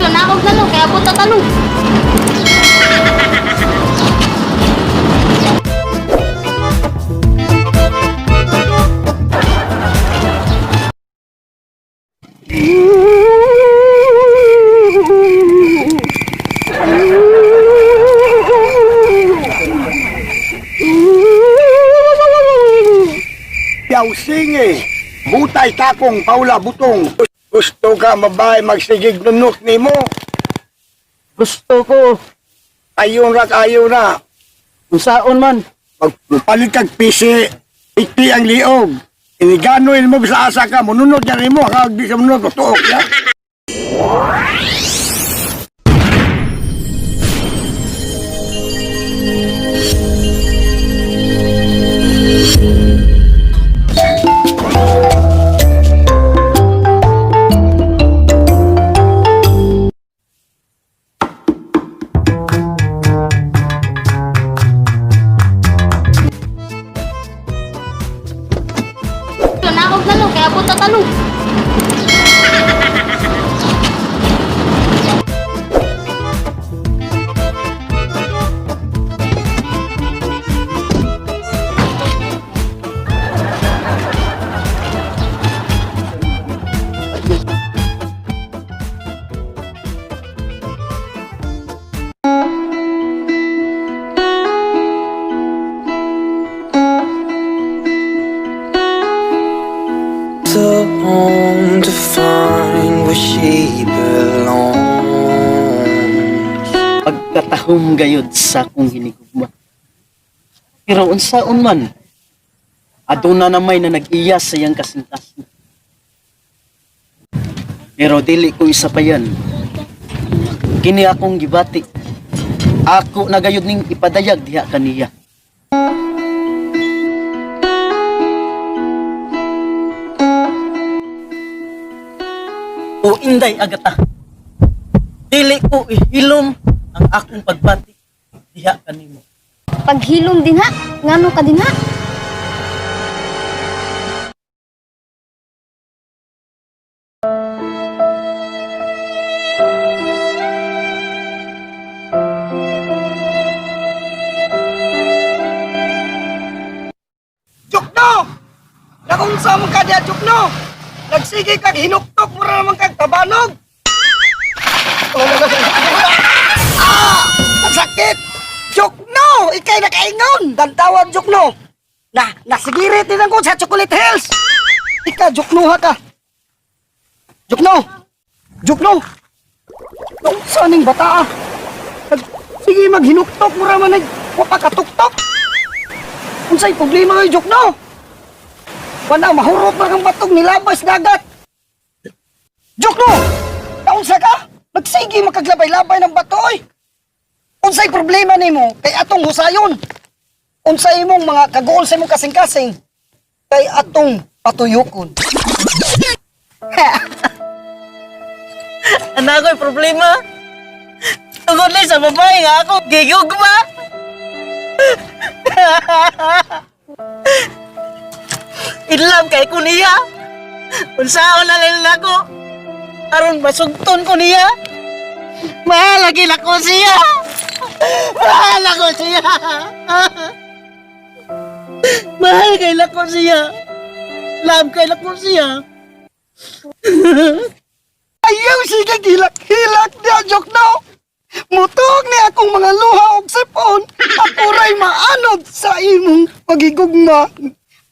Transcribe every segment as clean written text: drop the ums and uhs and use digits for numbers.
Lanakog na lang, kaya abot na talo. Yaw singi, butay takong paula butong. Gusto ka babae magsigig nunok nimo. Gusto ko. Ayon ra kayo na. Unsaon man. Magpalit kag pisi, iti ang liog. Iniganoin mo sa asa ka, mununod na nimo, kag di ka mununod, tuok ya. Lanakog na lang, kaya abot na talo. The home to find where she belongs. Pagkatahom gayod sa akong hinigugma. Pero unsaon man. Aduna na may na nag-iya sa iyang kasingkasin. Pero dili ko isa pa yan. Kini akong gibati. Ako na gayod ning ipadayag diha kaniya. O Inday Agata. Dili ko ihilom ang akong pagbati diha kanimo. Paghilom din ha, ngano ka din ha? Jukno! Nakunsa mo ka diya, Jukno! Nagsige kag hinuktok mo naman kag tabanog! Ah! Ang sakit! Jukno! Ikay nakaingon! Dantawan, Jukno! Na, nasigirit din ko sa Chocolate Hills! Ika, Jukno ha ka! Jukno! Jukno! Naunsa ning bata ah! Sige, maghinuktok mo raman nag wapakatuktok! Unsay problema kay Jukno? Wala, mahurot na kang batog nilabas dagat. Jukno! Naunsa ka? Nagsige makaglabay-labay ng bato oy. Unsay problema nimo kay atong husayon? Unsay imong mga kaguol sa imong kasing-kasing kay atong patuyokon. Ano ako'y problema? Tungod lang sa babae nga ako, gigugma! Inlam kay ko niya. Unsaon na lang nako. Aron masugton ko niya. Mahal lagi na ko siya. Mahal ako siya. Mahal kay ko siya. Love kay ko siya. Ayaw sige gilak-hilak niya, Jukno! Mutog ni akong mga luha og sipon, ako ray maanod sa imong pagigugma.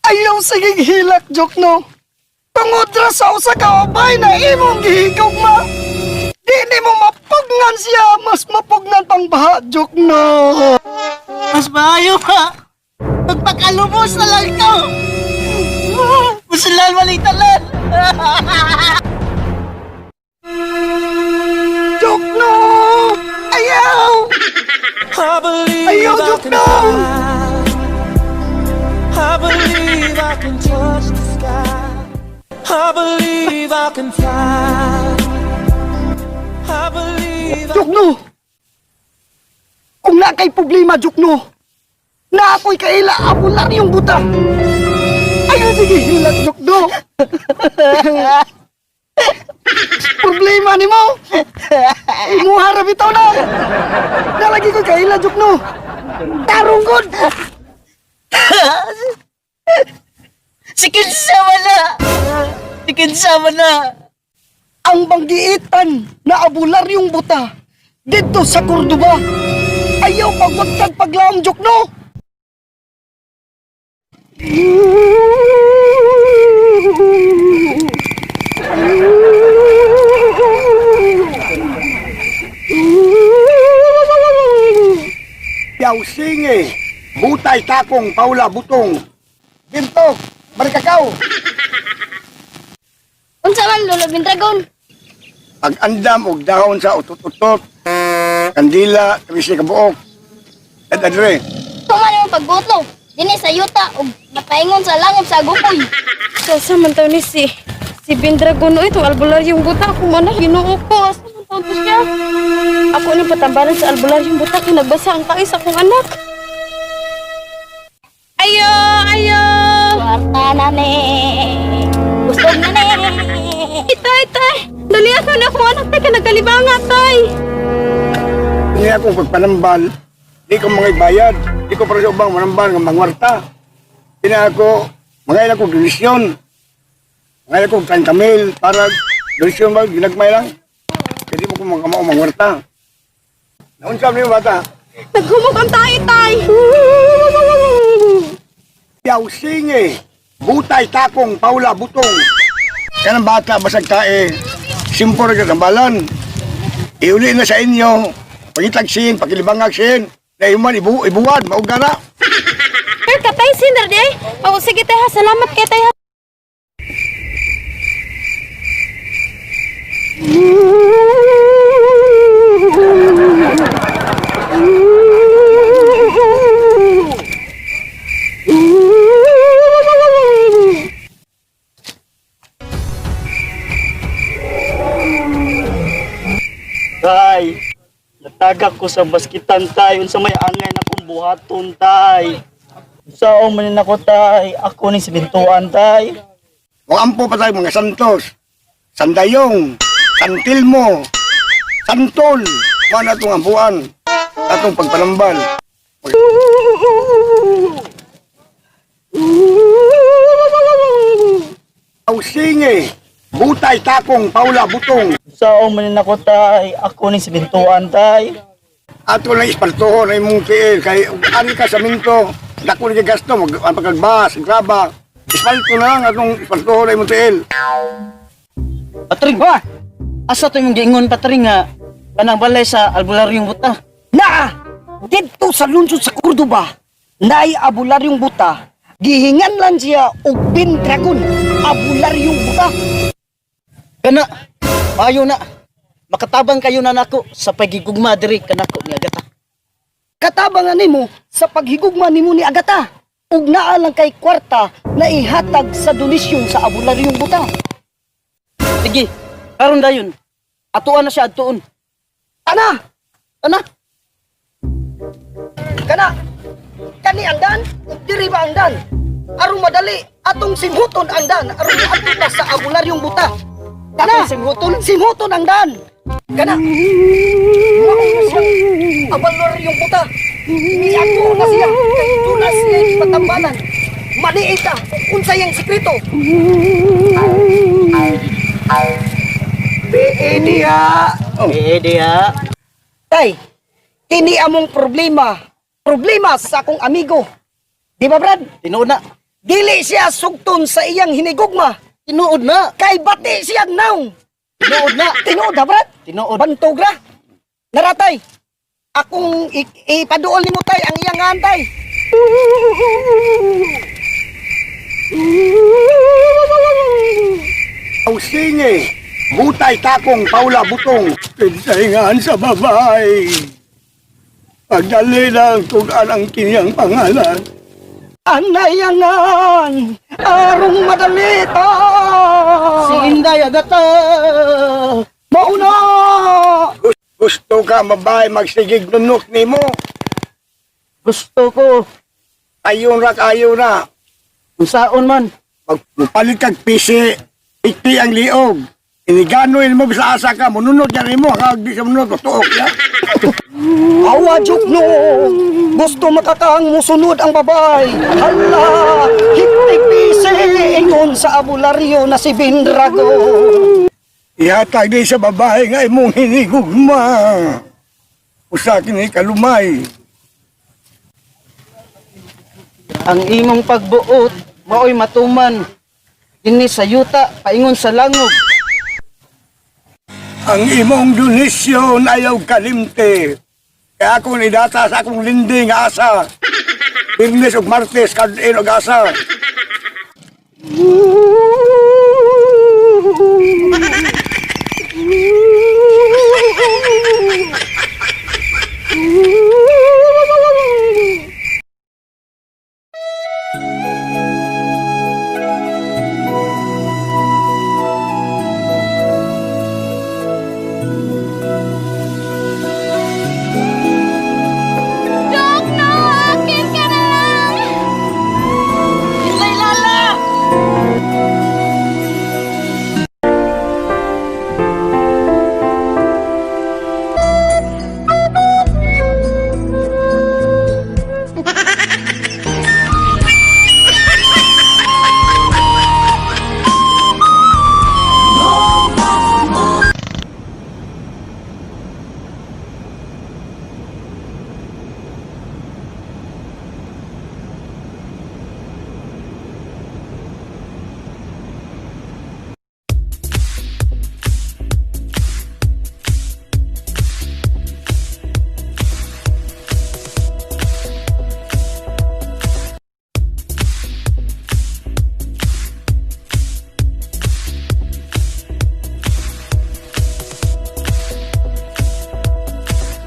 Ayaw sige hilak, Jukno. Tungod ra sa usa ka babae na imong gihigugma. Di nimo mapugnan siya, mas mapugnan pang baha, Jukno. Mas maayo pa. Magpakalubos na lang ikaw. Musulan maling talan. Jukno! Ayaw! I believe Ayaw, I can Jukno! fly. I believe I can touch the sky. I believe I can fly. I believe I Jukno! Kung na kay problema, Jukno, na ako'y kaila, abular yung buta. Ayaw, sige, hilak, Jukno. Problema nimo. Imuha ra bitaw na. Nalagi ko kaila Jukno. Tarong gud. Si kinsa man na. Si kinsa man na. Ang banggiitan na abularyong buta didto sa Cordoba. Ayaw pagwagtag paglaom Jukno. Yaw singi. Butay takong Paula butong. Binto, barikakaw. Unsa man Lolo Bindragon? Pag-andam og dahon sa utot-utot. Kandila, 13 ka buok. At adre, Tuman imong pagbuto. Dinhi sa yuta ug mapaingon sa langit sa gupoy. Sa man taon ni si Bindragon oy, itong albularyong buta akong anak, Ginoo ko. Asa man taon to siya? Ako nang patambalan sa albularyong buta kay nagbasa ang kais akong anak. Ayo, ayo. Kwarta na ni. Busog na ni. Ay, tay, tay. Dali ako na akong anak tay kay nagkalibanga tay. niya akong pagpanambal, di ko mga ibayad, di ko para sa ubang manambal nga mangwarta. Pina ako, mga ilang kong donasyon. Mga ilang kong 30 mil para donasyon ba, ginagmay lang. Kaya di mo ko mga kamao mangwarta. Naunsa mo yung bata? Naghumok ang tayo, tay. Yaw singi, butay takong Paula butong. Kanang bata basag tae, simpor ka tambalan. Iuli na sa inyo, pangitag sin, pakilibangag sin, na iman ibu, ibuwan, mauga na. Pero katay sinar di ay. Oh, sige tay ha, salamat kay tay ha. Tay, natagak ko sa baskitan tay unsa may angay na kong buhaton tay. Unsaon man nako tay, ako ning simintuan tay. O ampo pa tayo mga Santos, Sandayong, Santilmo, Santol, mga na itong ampuan, atong pagpanambal. Aw singi, butay takong Paula butong, Unsaon man nako tay, ako ning simintuan tay. ato lang ispaltuhon na imong tiil, kay ani ka sa minto, dako ni gasto, mag, ang pagkagbas, graba, ispalto na lang atong ispaltuhon na imong tiil. Patring, Ha? asa to imong giingon patring nga kanang balay sa albularyong buta? Naa! Didto sa lungsod sa Cordoba, naay abularyong buta, gihingan lang siya og Bindragon, abularyong buta. Kana, maayo na. Makatabang kayo na nako sa pagigugma diri kanako ni Agata. Katabangan nimo sa paghigugma nimo ni Agata ug naa lang kay kwarta na ihatag sa donasyon sa abularyong buta. Sige, karon dayon. Atuan na siya adtuon. Ana, Ana, kana kani ang dan ug diri ba ang dan? Aron madali atong simhuton ang dan aron maabot na sa abularyong buta. Kana Atong simhuton? Simhuton ang dan. Kana. Mao na siya abularyong buta. Niato na siya kay doon na siya ipatambalan. Maliit ta kung unsa yang sekreto. Diha. eh diha. Tay, kini among problema. Problema sa akong amigo. Di ba, Brad? Tinuod na. Dili siya sugton sa iyang hinigugma. Tinuod na. Kay bati siya naong. Tinuod na. Tinuod ha, Brad? Tinuod. Bantog ra. Naratay. Akong ipaduol nimo tay ang iyang antay. Aw singi, butay takong Paula butong, pinsahingan sa babae. Pagdali lang kung anang kinyang pangalan. Anayangan arong madali ta. Si Inday Agata. Mauna. Gusto ka babae magsigig nunok nimo. Gusto ko. Ayon ra kayo na. Unsaon man. Magpalit kag pisi, ikti ang liog. Iniganoy mo bisa asa ka, mununod yan mo, kag di sa mununod, tuok ya. Awa Jukno, gusto makakang musunod ang babay. Hala, hitipise ingon sa abularyo na si Bindrago. Ihatag di sa babae nga imong hinigugma. Usa kini kalumay. Ang imong pagbuot maoy matuman. Dinhi sa yuta paingon sa langog. Ang imong donisyon ayaw kalimte. Kaya akong idata sa akong lindi nga asa. Birnes ug Martes kadin og asa.